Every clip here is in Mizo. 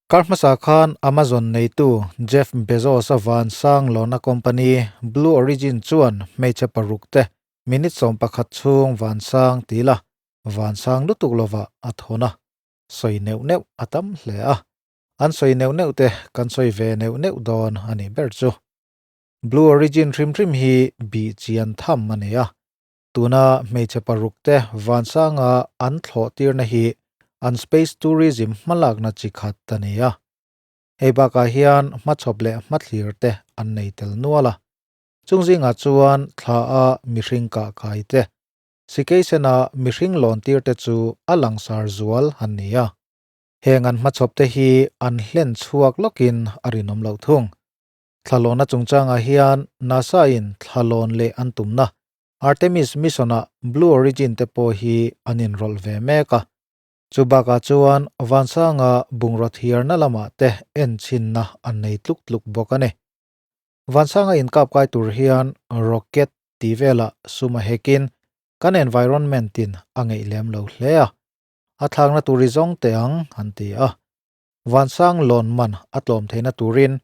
Kar hmasa khan Amazon neitu Jeff Bezos-a vansang lawna company Blue Origin chuan hmeichhe paruk te minute 11 chhung vansang tila vansang lutuk lova a thawn a, sawi neuh neuh a tam hle a. An sawi neuh neuh te kan sawi ve neuh neuh dawn a nih ber chu. Blue Origin hrim hrim hi bih chian tham a ni a, tuna hmeichhe paruk te vansanga an thlawh tirna hi an space tourism hmalakna chi khat a ni a. Hei bakah hian hmachhawp leh hmathlir te an nei tel nual a. Chung zingah chuan thla a mihring kah kai te, sikeisena mihring lawn tir te chu a langsar zual an ni a. Heng an hmachhawp te hi an hlen chhuak lawkin a rinawm loh thung. Thlalawna chungchangah hian NASA-in thlalawn leh an tumna Artemis mission-ah Blue Origin te pawh hi an inrawlh ve mek a. Chu bakah chuan vansanga bungraw thiarna lamah te enchinna an nei tluk tluk bawk a ni. Vansanga inkap kai tur hian rocket tih velah sum a hekin kan environment-in a ngeih lem lo hle a. A thlakna tur i zawng teh ang an ti a. Vansang lawn man a tlawm theihna turin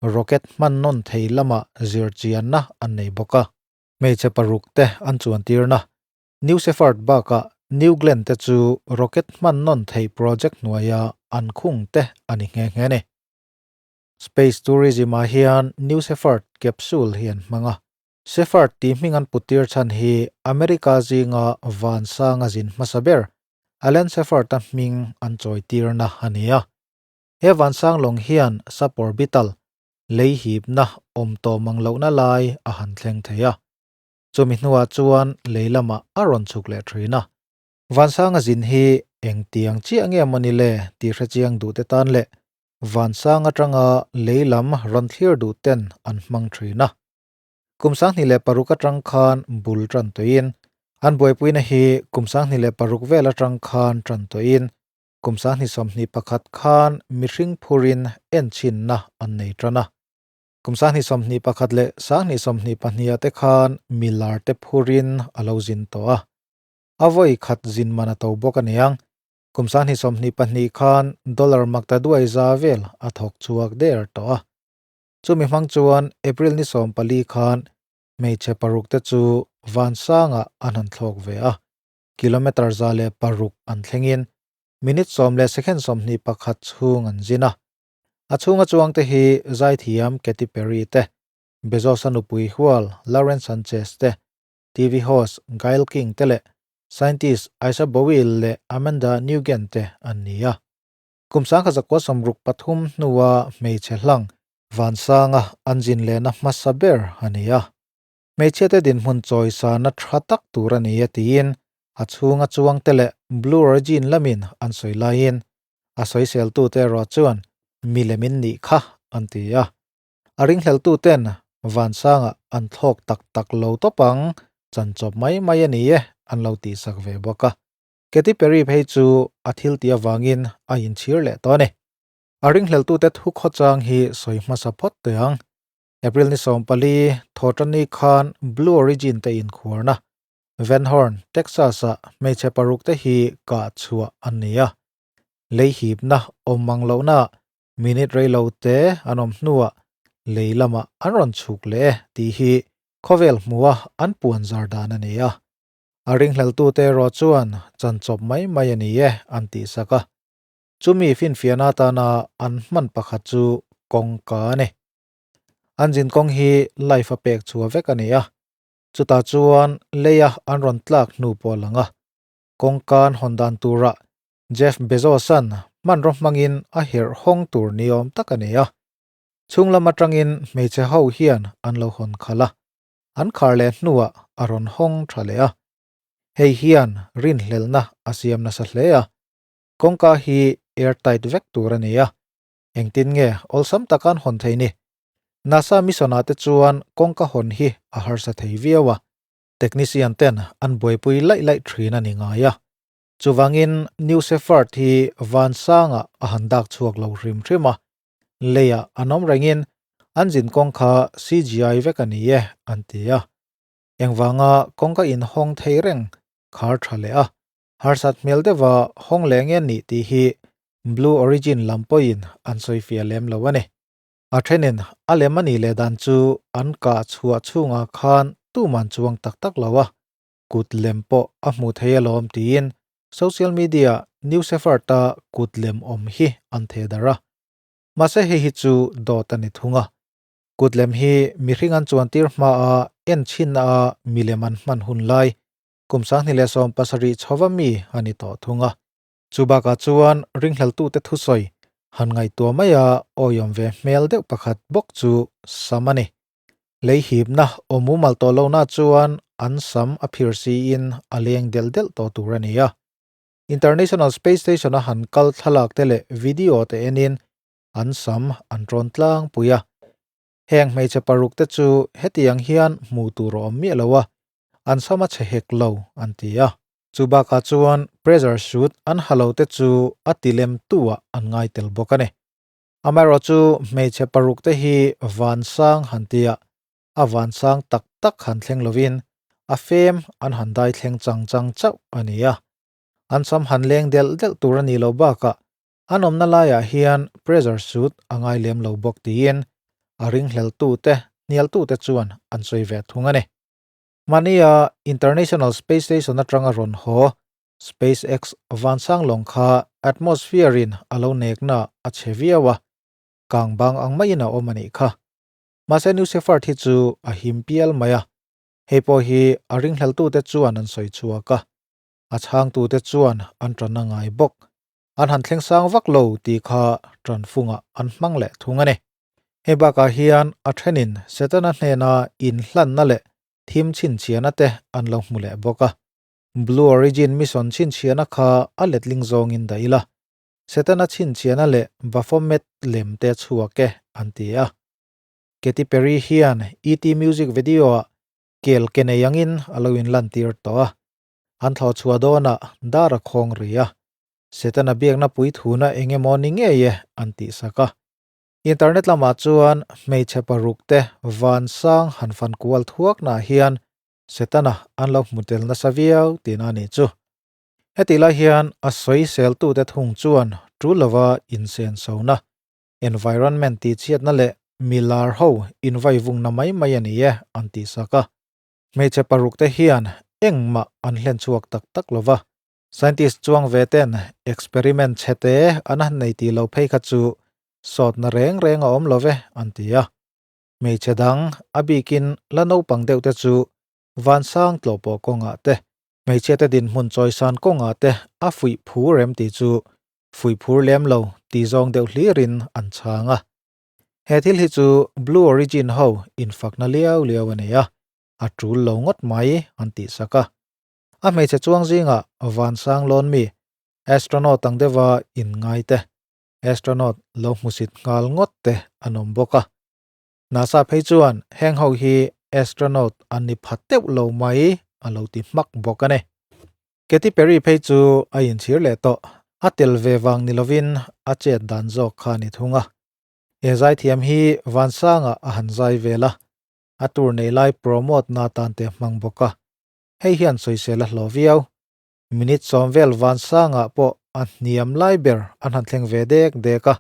rocket hman nawn thei lamah zirchianna an nei bawk a. Hmeichhe paruk te an chuan tirna New Shepard bakah New Glenn te chu rocket hman nawn thei project hnuaia an khung te a ni nghe nghe ni. Space tourism ah hian New Shepard capsule hi an hmang a. Shepard tih hming an put tir chhan hi America zinga vansanga zin hmasa ber Alan Shepard-a hming an chawi tirna a ni a. He vansang lawng hian suborbital, lei hipna awm tawh mang lohna lai a han thleng thei a. Chumi hnuah chuan lei lamah a rawn chhuk leh thin a. Vansanga zin hi engtiang chiah nge maw ni le tih hrechiang duhte tan leh vansang atanga lei lam rawn thlir duh ten an hmang thin a. Kum 2006 atang khan bul tan tawhin an buaipuina hi kum 2006 vel atang khan tan tawhin kum 2021 khan mihring phurin enchinna an nei tan a. Kum 2021 leh 2022 ah te khan milar te phurin a lo zin tawh a. A vawi khat zin man a to bawk a niang. Kum 2022 khan dollar maktaduai za vel a thawk chhuak der tawh a. Chumi hmang chuan April ni 14 khan hmeichhe paruk te chu vansangah an han thlawk ve a. Kilometre 106 an thlengin minute 10 leh second 21 chhung an zin a. A chhunga chuang te hi zaithiam Katy Perry te, Bezos a nupui hual Lauren Sanchez te, TV host Gayle King te leh scientist Aisha Bowie leh Amanda Nugent te an ni a. Kum 1963 hnua hmeichhe hlang vansanga an zin lehna hmasa ber a ni a. Hmeichhia te dinhmun chawisana tha tak tur a ni a tiin a chhunga chuang te leh Blue Origin lamin an sawi laiin a sawiseltu te erawh chuan milemin nih kha an ti a. A ringhleltu ten vansanga an thlawk tak tak lo tawp ang chanchawp mai mai a ni e an lo tihsak ve bawk a. Katy Perry phei chu a thil tih avangin a inchhir leh tawh a ni. A ringhleltute thu khawchang hi sawi hmasa phawt teh ang. April ni 14 thawtani khan Blue Origin te inkhuarna Van Horn, Texas-ah hmeichhe paruk te hi kah chhuah an ni a. Lei hipna awm mang lohna minute rei lo te an awm hnuah lei lamah an rawn chhuk leh e tih hi khawvel hmua an puan zar dan a ni a. A ringhleltute erawh chuan chanchawp mai mai a ni e an tihsak a. Chumi finfiahna atana an hman pakhat chu kawngka a ni. An zin kawng hi live a pek chhuah vek a ni a. Chutah chuan leia an rawn tlak hnu pawh a lang a. Kawngka an hawn dan turah Jeff Bezos-a'n hmanraw hmangin a herh hawng tur ni awm tak a ni a. Chhung lam atangin hmeichhe ho hian an lo hawn khalh a. An khar leh hnuah a rawn hawng tha leh a. Hei hian rinhlelhna a siam nasa hle a. Kawngka hi airtight vek tur a ni a. Engtin nge awlsam taka an hawn thei ni? NASA mission-ah te chuan kawngka hawn hi a harsa thei viau a. Technician ten an buaipui laih laih thin a ni ngai a. Chuvangin New Shepard hi vansangah a han dak chhuak lo hrim hrim a. Leiah an awm rengin an zin kawng kha CGI vek a ni e an ti a. Engvanga kawngka inhawng thei reng khar tha leh a. Harsat hmel deuha hawng leh nge nih tih hi. Blue Origin lam pawhin an sawifiah lem lo a ni. A thenin a lem a nih leh dan chu an kah chhuah chhungah khan tuman chuang tak tak lo a, kut lem pawh a hmuh thei alawm tiin social media newseffort-a kut lem awm hi an theh darh a. Mahse hei hi chu dawt a ni thung a. Kut lem hi mihring an chuan tir hmaa en chhinna a milem an hman hun lai kum 2017 chhova mi a ni tawh thung a. Chu bakah chuan ringhleltute thusawi han ngaihtuah maia awiawm ve hmel deuh pakhat bawk chu sam a ni. Lei hipna aw mumal tawh lohna chuan an sam a phir siin a leng delh delh tawh tur a ni a. International Space Station a han kal thlalak te leh video te enin an sam an rawn tlangpui a. Heng hmeichhe paruk te chu hetiang hian hmuh tur a awm miah lo a, an sam a chhe hek lo an ti a. Chu bakah chuan pressure suit an ha lo te chu a ti lem tu ah an ngai tel bawk a ni. Amaherawh chu hmeichhe paruk te hi vansang han ti a, a vansang tak tak han thleng lovin a fem an han dai thleng chang chang chauh a ni a. An sam han leng delh delh tur a nih loh bakah an awmna laiah hian pressure suit a ngai lem lo bawk tiin a ringhlel tute hnial tute chuan an sawi ve thung a ni. Mahnia International Space Station atanga rawn haw SpaceX vansang lawng kha atmosphere-in a lo nekna a chhe viau a, kang bang ang maiin a awm a nih kha. Mahse New Shepard hi chu a him pial mai a, hei pawh hi a ringhleltute chuan an sawi chhuak a, a chhangtute chuan an tan a ngai bawk. An han thleng sang vak lo tih kha tanfungah an hmang leh thung a ni. Hei bakah hian a thenin Setana hnena inhlanna leh thim chhinchhiahna te an lo hmu leh bawk a. Blue Origin mission chhinchhiahna kha a letling zawngin dah ila, Setana chhinchhiahna leh Baphomet lem te chhuak e an ti a. Katy Perry hian ET music video-ah kel ke nei angin a lo inlantir tawh a. An thlawh chhuah dawnah dar a khawng ri a. Setana biakna puithuna eng emaw ni ngei e an tihsak a. Internet lamah chuan hmeichhe paruk te vansang han fan kual thuaknaah hian Setana an lo hmu tel nasa viau tihna a nih chu. Hetih lai hian a sawi seltute thung chuan tul lova insenso-na, environment tihchhiatna leh milar ho invaivungna mai mai a ni e an tihsak a. Hmeichhe paruk te hian engmah an hlen chhuak tak tak lova. Scientist chuang ve ten experiment chhete an han nei tih lo phei kha chu sawtna reng reng a awm lo ve an ti a. Hmeichhe dang a bikin la naupang deuh te chu vansang tlawhpawh kawngah te, hmeichhia te dinhmun chawisan kawngah te a fuih phur em tih chu fuih phur lem lo tih zawng deuh hlirin an chhang a. He thil hi chu Blue Origin ho infakna liau liau a nei a, a tul lo ngawt mai an tihsak a. A hmeichhe chuang zingah vansang lawn mi astronaut ang deuha inngai te, astronaut lo hmusit nghal ngawt te an awm bawk a. NASA phei chuan heng ho hi astronaut an ni pha teuh lo mai a lo ti hmak bawk a ni. Katy Perry phei chu a inchhir leh tawh, a tel ve vang ni lovin a chet dan zawk kha a ni thung a. He zaithiam hi vansangah a han zai vel a, a tur nei lai promote na tan te hmang bawk a. Hei hian sawisel a hlawh viau. Minute sawm vel vansangah pawh a hniam lai ber an han thleng ve dek dek a,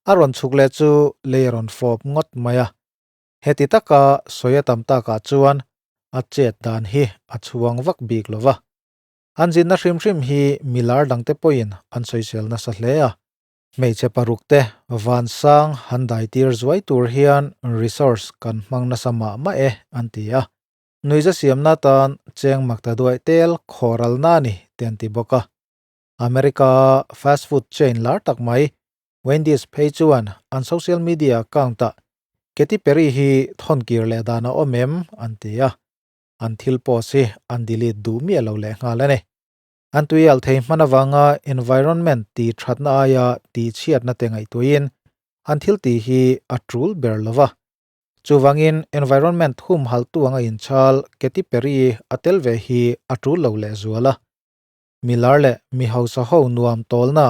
a rawn chhuk leh chu lei a rawn fawp ngawt mai a. Heti taka sawi a tam takah chuan a chet dan hi a chhuang vak bik lo va. An zinna hrim hrim hi milar dangte pawhin an sawisel nasa hle a. Hmeichhe paruk te vansang han dai tir zuai tur hian resource kan hmang nasa mah mah e an ti a. Nuiza siamna atan cheng makta duaih tel khawralna a ni te an ti bawk a. America fast food chain lar tak mai Wendy's phei chuan an social media account ah Katy Perry hi thawnkir leh dan a awm em an ti a, an thil post hi an delete duh miah lo leh nghal a ni. An tui alh thei hman avanga environment ti thatna aia tih chhiatna te ngaihtuahin an thil tih hi a tul ber lo va. Chuvangin environment humhaltu anga inchhal Katy Perry a tel ve hi a tul lo lehzual a. Milar leh mi hausa ho nuam tawlna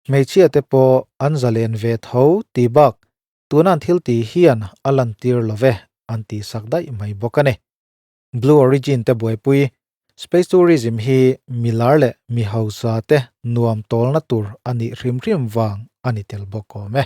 hmeichhia te pawh an zalen ve tho tih bak tuna an thil tih hian a lantir lo ve an tihsak daih mai bawk a ni. Blue Origin te buaipui. Space tourism hi mi lar leh mi hausa te nuam tawlna tur a nih hrim hrim vang a ni tel bawk awm e.